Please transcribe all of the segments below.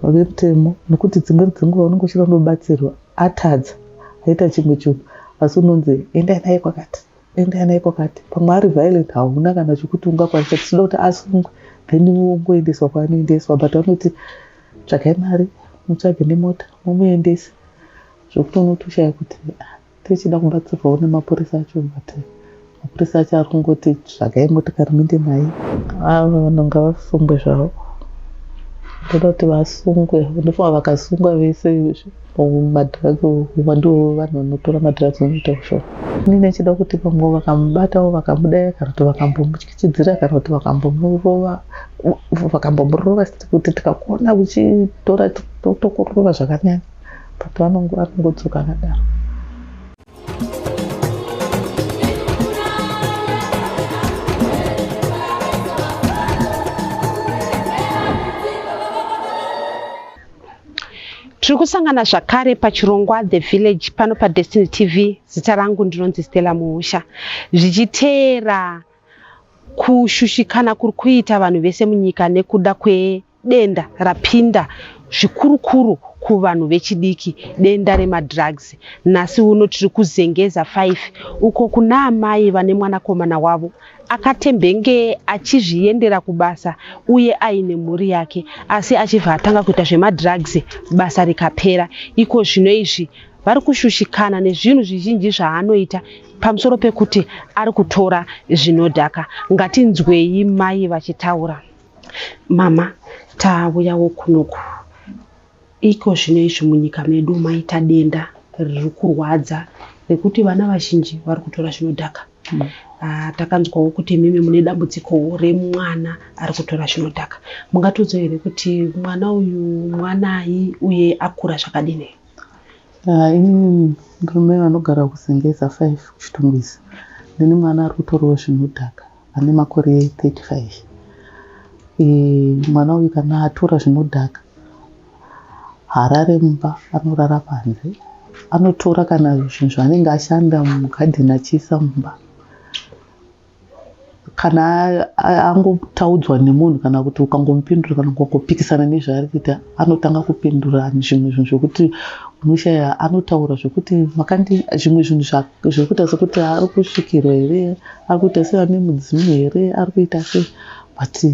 vemutemo nekuti dzimweni dzenguva unenge uchida kundobatsirwa atadza aita chimwe chinhu asi unonzi endai naye kwakati endai naye kwakati pamwe ari violent hauna kana chekuti ungakwanisa tichida kuti asungwe then wongoendeswa kwaanoendeswa but vanoti tsvagai mari mutsvage nemota mumuendese zvekuti unotoshaya kuti ah, tichida kubatsirwawo nemapurisa acho but mapurisa acho ari kungoti tsvagai motikari muende naye ava vanhu ngavasungwe zvavo ndoda kuti vasungwe ndofunga vakasungwa vese madrugs ndivo vanhu vanotora madrugs vanoita ushoma ini ndichida kuti pamwe vakamubatawo vakamudaya kana kuti vakambomutyityidzira kana kuti vakambomurova vakambomurova kuti tikakuona uchitora tokurova zvakanyanya but anongodzoka akadaro. Tiri kusangana zvakare pachirongwa The Village pano paDestiny TV. Zita rangu ndinonzi Stella Muusha. Zvichiteera kushushikana kuri kuita vanhu vese munyika nekuda kwedenda rapinda zvikurukuru kuvanhu vechidiki, denda remadrugs. Nhasi uno tiri kuZengeza 5 uko kuna amai vane mwanakomana wavo akatembenge achizviendera kubasa uye aine mhuri yake asi achibva atanga kuita zvemadrugs basa rikapera. Iko zvino izvi vari kushushikana nezvinhu zvizhinji zvaanoita pamusoro pekuti ari kutora zvinodhaka. Ngatinzwei mai vachitaura. Mama, tauyawo kunoku. Iko zvino izvi munyika medu maita denda riri kurwadza rekuti vana vazhinji vari kutora zvinodhaka. Mm. Ah, takanzwawo kuti imimi mune dambudziko remwana ari kutora zvinodhaka. Mungatiudzawo here kuti mwana uyu mwanai uye akura zvakadini? Ah, inini ndiri mai vanogara kuZengeza 5 kuChitungwiza. Ndine mwana ari kutorawo zvinodhaka ane makore 35. E, mwana uyu kana atora zvinodhaka haarare mumba, anorara panze. Anotora kana zvinhu zvaanenge ashanda mugadheni achiisa mumba. Kana angotaudzwa nemunhu kana kuti ukangomupindura kana ukangopikisana nezvaari kuita anotanga kupindura zvimwe zvinhu zvekuti unoshaya anotaura zvekuti makandi zvimwe zvinhu zvekuita sekuti ari kusvikirwa here ari kuita seane mudzimu here ari kuita sei but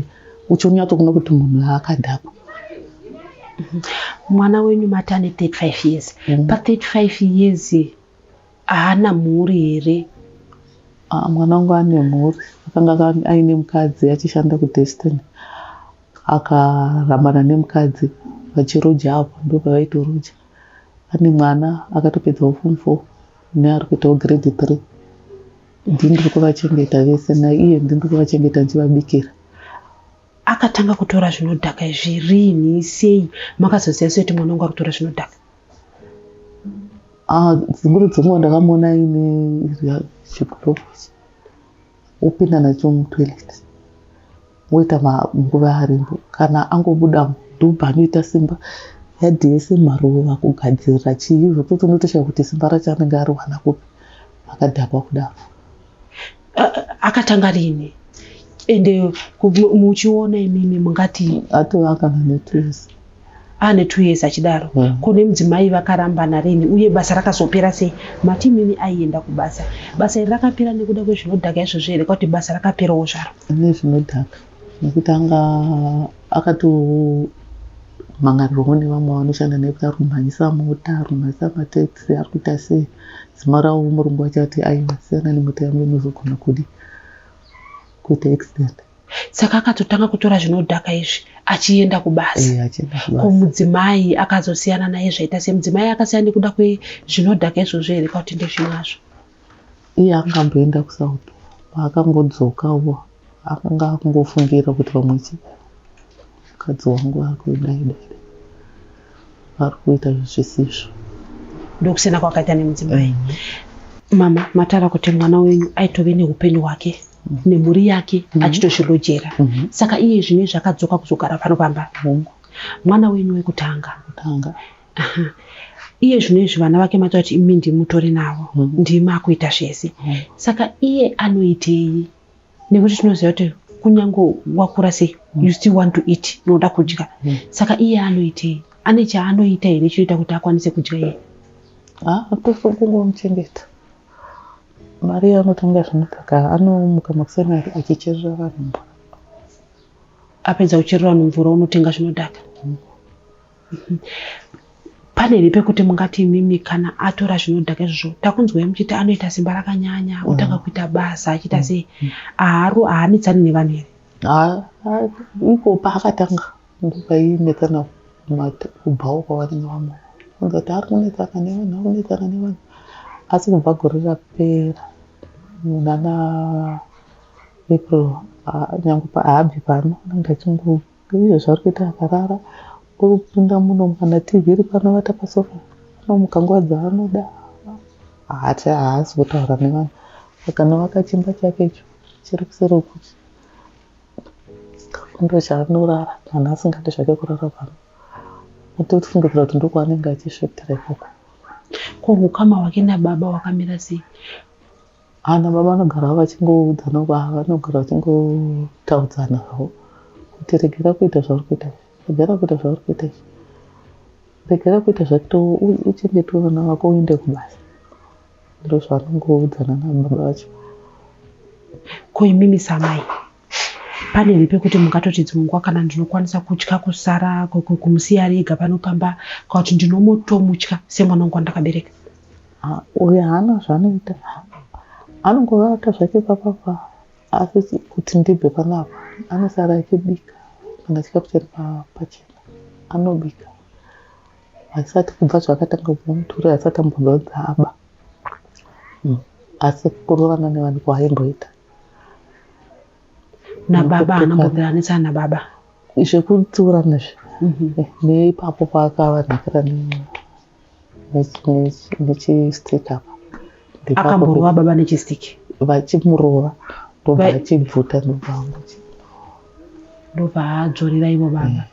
uchonyatsokuona kuti munhu akadhakwa. Mwana wenyu mati ane 35 years. Pa 35 years Haana mhuri here? Ah, mwana wangu ane mhuri. Akanga aine mukadzi achishanda kuDestiny. Akarambana nemukadzi vachiroja apo ndopavaitoroja. Ane mwana akatopedzawo form 4 neari kuitawo grade 3. Ndini ndiri kuvachengeta vese naiye ndini ndiri kuvachengeta ndichivabikira. Akatanga kutora zvinodhaka izvi rini sei? Makazoziva sei kuti mwana wangu ari kutora zvinodhaka? Ah, dzimwe dzenguva ndakamuona aine chigulobhu ichi opinda nacho mutoilet oita nguva arimo kana angobuda ndobva anoita simba yadhi yese maruva kugadzirira chii zvekuti unotoshaya kuti simba racho anenge ariwana kupi akadhakwa kudaro. Akatanga rini ende muchiona imimi mungati atova kana netwos ane 2 years achidaro mm. Ko nemudzimai vakarambana rini uye basa rakazopera sei? Mati imimi aienda kubasa, basa iri rakapera nekuda kwezvinodhaka izvozvo here kwakuti basa rakaperawo zvaro? Nezvinodhaka nekuti anga akatomhangarirwawo nevamwe vanoshanda naye kuti ari kumhanyisa mota, ari kumhanyisa matekisi, ari kuita sei. Dzimai ravo murungu wacho ati aiwa siyana nemota yangu inozogona kudi kuita accident. Saka akatotanga kutora zvinodhaka izvi achienda kubasa. Eh, achienda Ko kubasa. mudzimai akazosiyana naye zvaita sei? Mudzimai akasiyana nekuda kwezvinodhaka izvozvo here kana kuti ndezvimwe hazvo? Iye anga amboenda kuSouth paakangodzokawo akanga akungofungira kuti pamwe chi mukadzi wangu ari kudai dai dai vari kuita zvisizvo. Ndokusiyana kwakaita nemudzimai. Mama mataura kuti mwana wenyu aitove neupenyu hwake nemhuri yake achitozvilojera. Saka iye zvino izvi akadzoka kuzogara pano pamba. Mwana wenyu wekutanga. Kutanga. Aha. Iye zvino izvi vana vake mataura kuti imi ndimi mutori navo. Ndimi makuita zvese. Saka iye anoitei? Nekuti tinoziva kuti kunyange wakura sei You still want to eat, unoda kudya. Saka iye anoitei? Ane chaanoita here chinoita kuti akwanise kudya iye? Tofungungomuchengeta. Mari yaanotenga zvinodhaka, anomuka makuseni achicherera vanhu mvura. Apedza kucherera vanhu mvura, unotenga zvinodhaka. Pane here pekuti mungati imimi kana atora zvinodhaka izvozvo, takunzwai muchiti anoita simba rakanyanya, otanga kuita basa, achiita sei, haaro haanetsani nevanhu here? Iko paakatanga ndopainetsana kubvawo kwavanenge vamuona, kunzi kuti ari kunetsana nevanhu, ari kunetsana nevanhu. Asi kubva gore rapera munana April, nyange haabvi pano, anenge achingo izvo zvaari kuita. Akarara, opinda muno, kana TV iri pano, vata pasofa, anomuka nguva dzaanoda. Haati haasi kutaura nevanhu. Kana vakachimba chake icho chiri kuseri uku, ndo chaanorara. Kana asingadi zvake kurara pano, otofungidzira kuti ndokwaanenge achisvetera ikoko. Ko ukama hwake nababa hwakamira sei? Ana baba vanogara vachingoudzana, vanogara vachingotaudzana zvavo kuti regera kuita zvauri kuita izvi, regera kuita zvauri kuita izvi, regera kuita zvakito, uchengetwe vana vako, uende kubasa. Ndo zvavanongoudzana nababa vacho. Ko imimi samai, pane here pekuti mungatoti dzimwe nguva kana ndinokwanisa kutya kusara kumusiya ari ega pano pamba, kana kuti ndinomotomutya semwana wangu wandakabereka? Uyu haana zvaanoita, anongovata zvake papapa. Asi kuti ndibve panapa, anosara achibika. Kana chikafu chiri pachena, anobika. Asati kubva zvakatanga kubva muture, asati ambobva aba. Asi kurovana nevanhu kwaaimboita. Nababa haanambobvira anetsana nababa? Zvekutsiurana izvi, neipapo paakavanhakira nechistick apa. Akamborova baba nechistick? Vachimurova, ndobva achibvuta, ndobva angochi Ndobva adzorera ivo baba.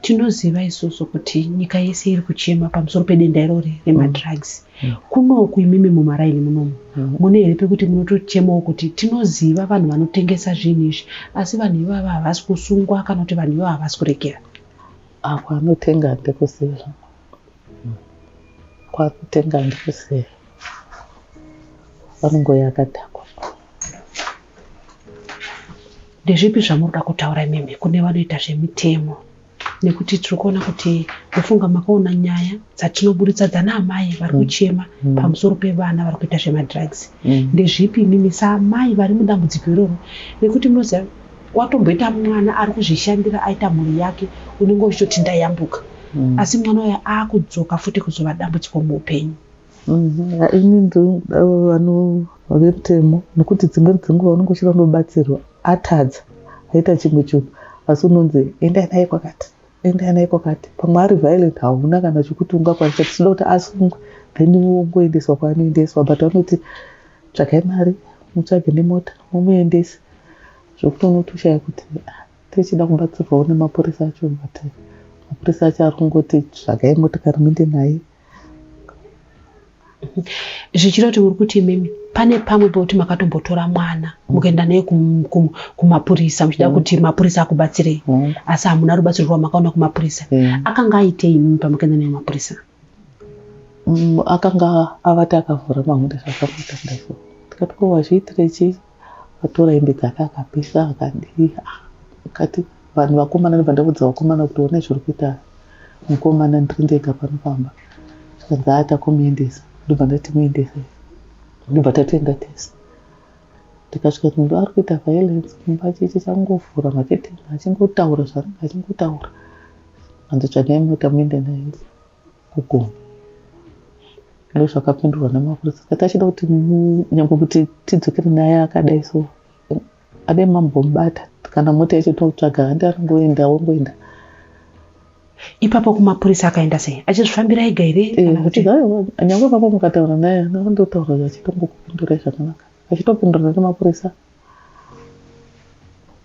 Tinoziva isusu kuti nyika yese iri kuchema pamusoro pedenda irori remadrugs. Kunoku imimi mumaraini munomu, mune here pekuti munotochemawo kuti tinoziva vanhu vanotengesa zvinhu izvi, asi vanhu ivava havasi kusungwa, kana kuti vanhu ivava havasi kuregera? Apo anotenga handikuziva, kwakutenga handikuziva, vanongouya akadhakwa. Ndezvipi zvamuri kuda kutaura imimi kune vanoita zvemitemo? Nekuti tiri kuona kuti, ndofunga makaona nyaya dzatinoburitsa dzana amai vari kuchema pamusoro pevana vari kuita zvemadrugs. Ndezvipi imimi saamai vari mudambudziko iroro, nekuti munoziva watomboita mwana ari kuzvishandira, aita mhuri yake, unenge uchitoti ndayambuka, asi mwana uyo akudzoka futi kuzova dambudziko muupenyu? Ini ndinoda vanhu vemutemo, nekuti dzimweni dzenguva unenge uchida kundobatsirwa, atadza, aita chimwe chinhu, asi unonzi endai naye kwakati, endai naye kwakati. Pamwe ari violent, hauna kana chekuti ungakwanisa tichida kuti asungwe, then wongoendeswa kwaanoendeswa. But vanoti tsvagai mari, mutsvage nemota, mumuendese, zvokuti unotoshaya kuti tichida kubatsirwawo nemapurisa acho, but mapurisa acho ari kungoti tsvagai motikari muende naye. Zvichireva kuti uri kuti imimi pane pamwe pekuti makatombotora mwana, mukaenda naye kumapurisa muchida kuti mapurisa akubatsirei, asi hamuna rubatsiro rwamakaona kumapurisa? Akanga aitei imimi pamakaenda naye kumapurisa? Akanga avati akavhura mahwindi, zvakamuita kudai so. Tikati, ko wazviitire chii? Atora hembe dzake akapisa, akadii. Kati vanhu vakomana, ndobva ndaudza vakomana kuti one zviri kuita mukomana, ndiri ndega pano pamba. Zvikanzi ata kumuendesa. Ndobva ndati muendese, ndobva tatoenda tese. Ndikasvika kuti ndo ari kuita violence kumba, chichi changovhura maketeni, achingotaura zvaanenge achingotaura. Hanzi tsvagai mota muende naye kugomo. Ndo zvakapindurwa nemapurisa. Kati achida kuti nyange kuti tidzokere naye akadai so, ade mambomubata, kana mota yacho totsvaga, handi anongoenda, wongoenda. Ipapo kumapurisa akaenda sei? Achizvifambira ega here kana kuti? Nyange ipapo mukataura naye, anondotaura achitongokupindurai zvakanaka, achitopindura nemapurisa,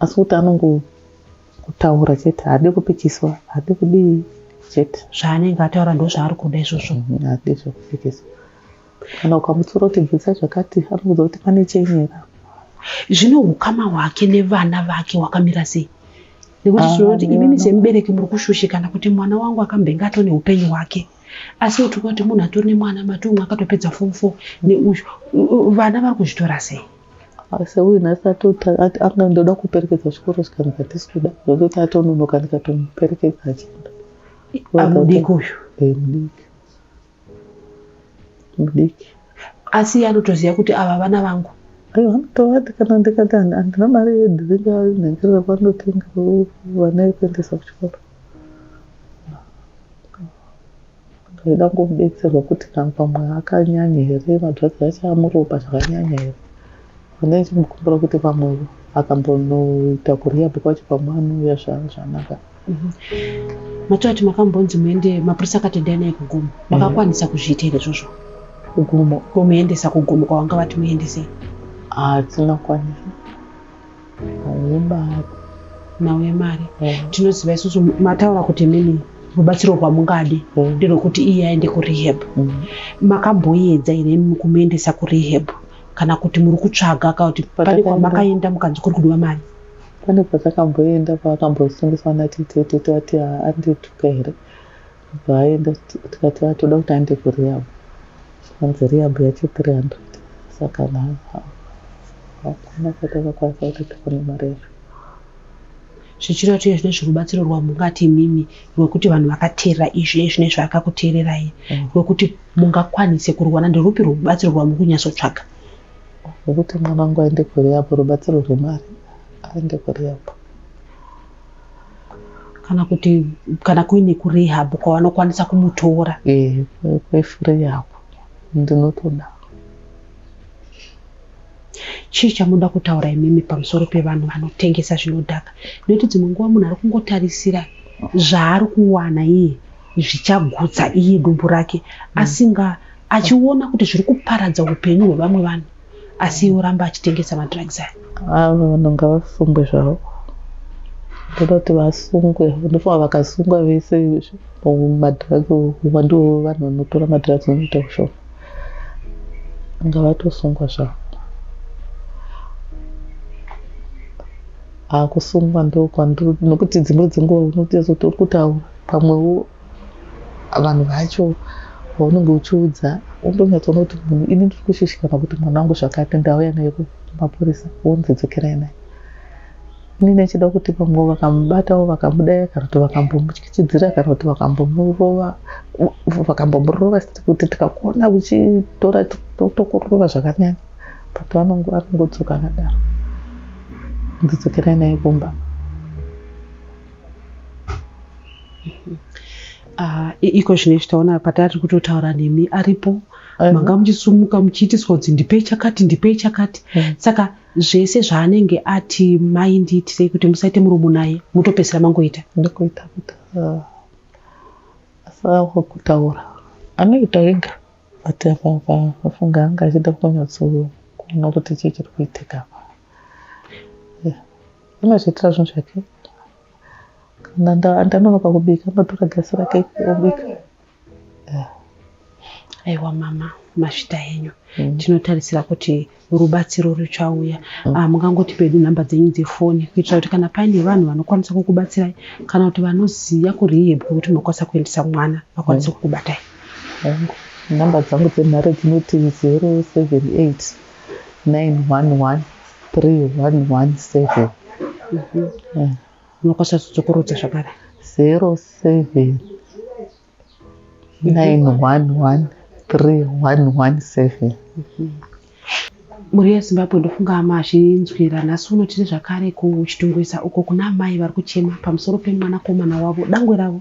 asi kuti anongotaura chete, haadi kupikiswa, haadi kudii chete. Zvaanenge ataura ndo zvaari kuda izvozvo. Haadi zvekupikiswa. Kana ukamutsura kuti bvisa zvakati, anokuudza kuti pane chenyera. Zvino ukama hwake nevana vake hwakamira sei? Nekuti Ah, tinoona kuti imimi nevana. semubereki muri kushushikana kuti mwana wangu akambenge atone upenyu hwake, asi tiri kuti munhu atori nemwana, mati umwe akatopedza form 4 neuyu, vana vari kuzvitora sei? Asi uyu nhasi anga ndoda kuperekedza chikoro, zvikanzi hatisi kuda, zvototi atononoka ndikatomuperekedza achienda. Mudiki uyu? Mudiki, mudiki. Asi iye anotoziva kuti ava vana vangu? Aiwa, anotovati kana ndikati handina mari yedhiringi, nhengerera kwanotenga vana yekuendesa kuchikoro. Ndaida ngomubetserwa kuti kana pamwe akanyanya here, madrugs acho amuropa zvakanyanya here. Ndanga ndichimukumbira kuti pamwe akambonoita kurehab kwacho, pamwe anouya zvanaka. Mataura kuti makambonzi muende, mapurisa akati endai naye kugomo. Makakwanisa kuzviita here izvozvo? Kugomo? Kumuendesa kugomo kwavanga vati muendese. Hatina kukwanisa, haimari. Nhau yemari tinoziva isusu. Mataura kuti imimi rubatsiro rwamungade nderwekuti iye aende kurehab. Makamboedza here imi kumuendesa kurehab, kana kuti muri kutsvaga, kana kuti pane kwamakaenda mukanzi kuri kudiwa mari? Pane patakamboenda, paakambosungiswa natete. Tete vati andituka here, bva aenda, tikati toda kuti aende kurehab, zvikanzi rehab yacho 300. Saka hakuna kwatakakwanisa kuti tiwane mari yacho. Zvichireva kuti iye zvino rubatsiro rwamungati imimi rwekuti vanhu vakateerera izvi nezvine zvaakakuteererai, rwekuti mungakwanise kurwana, nderupi rubatsiro rwamuri kunyatsotsvaga? Rwekuti mwana wangu aende kurehab, rubatsiro rwemari, aende kurehab. Kana kuti kana kuine kurehab kwavanokwanisa kumutora? Kwefree apo ndinotoda. Chii chamunoda kutaura imimi pamusoro pevanhu vanotengesa zvinodhaka? Nekuti dzimwe nguva munhu ari kungotarisira zvaari kuwana iye, zvichagutsa iye dumbu rake, asinga achiona kuti zviri kuparadza upenyu hwevamwe vanhu, asi iye oramba achitengesa madrugs aya. Ava vanhu ngavasungwe zvavo. Ndoda kuti vasungwe. Ndofunga vakasungwa vese, madrugs, uwandu hwevanhu vanotora madrugs unoita ushoma. Ngavatosungwa zvavo. Kusungwa ndokwandiri, nokuti dzimwe dzenguva unotoita kuti uri kutaura, pamwewo vanhu vacho vaunenge uchiudza undonyatsoona kuti munhu, ini ndiri kushushikana kuti mwana wangu zvakati, ndauya naye kumapurisa, wonzi dzokerai naye. Ini ndichida kuti pamwe vakamubatawo, vakamudaya, kana kuti vakambomutyityidzira, kana kuti vakambomurova kuti tikakuona uchitora tokurova zvakanyanya, but anongodzoka akadaro, ndidzokerai naye kumba. Iko zvino taona patari kutotaura nemi aripo, manga muchisumuka muchiitiswa kunzi ndipei chakati, ndipei chakati. Saka zvese zvaanenge ati mai ndiitirei kuti musaite muromo naye, mutopedzisira mangoita? Ndikuita kuti asawa kutaura, anoita ega, but apa afunga anga achida kunyatsokuona kuti chii chiri kuitika apa. Anozviitira zvinhu zvake. Kana ndanonoka kubika, anotora gasi rake obika. Aiwa mama, mazvita henyu. Tinotarisira kuti rubatsiro ruchauya. Mungangoti pedu nhamba dzenyu dzefoni kuitira kuti kana paine vanhu vanokwanisa kukubatsirai, kana kuti vanoziva kurehab kwekuti munokwanisa kuendesa mwana, vakwanise kukubatai. Hongu, nhamba dzangu dzenhare dzinoti 078 911 3117. Munokwanisa kudzokorodza zvakare? 07 911 3117. Mhuri yeZimbabwe, ndofunga mazvinzwira. Nhasi uno tiri zvakare kuChitungwiza, uko kuna amai vari kuchema pamusoro pemwanakomana wavo, dangwe ravo,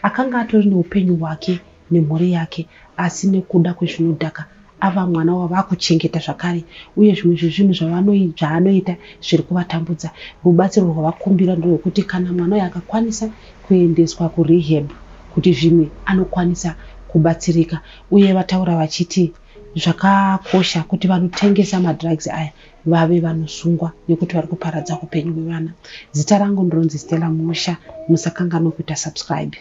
akanga atori neupenyu hwake nemhuri yake, asi nekuda kwezvinodhaka ava mwana wavo akuchengeta zvakare, uye zvimwe zvezvinhu zvaanoita zviri kuvatambudza. Rubatsiro rwavakumbira nderwekuti kana mwana uyu akakwanisa kuendeswa kurehab, kuti zvimwe anokwanisa kubatsirika. Uye vataura vachiti zvakakosha kuti vanotengesa madrugs aya vave vanosungwa, nekuti vari kuparadza upenyu hwevana. Zita rangu ndinonzi Stella Musha. Musakanganwa kuita subscribe.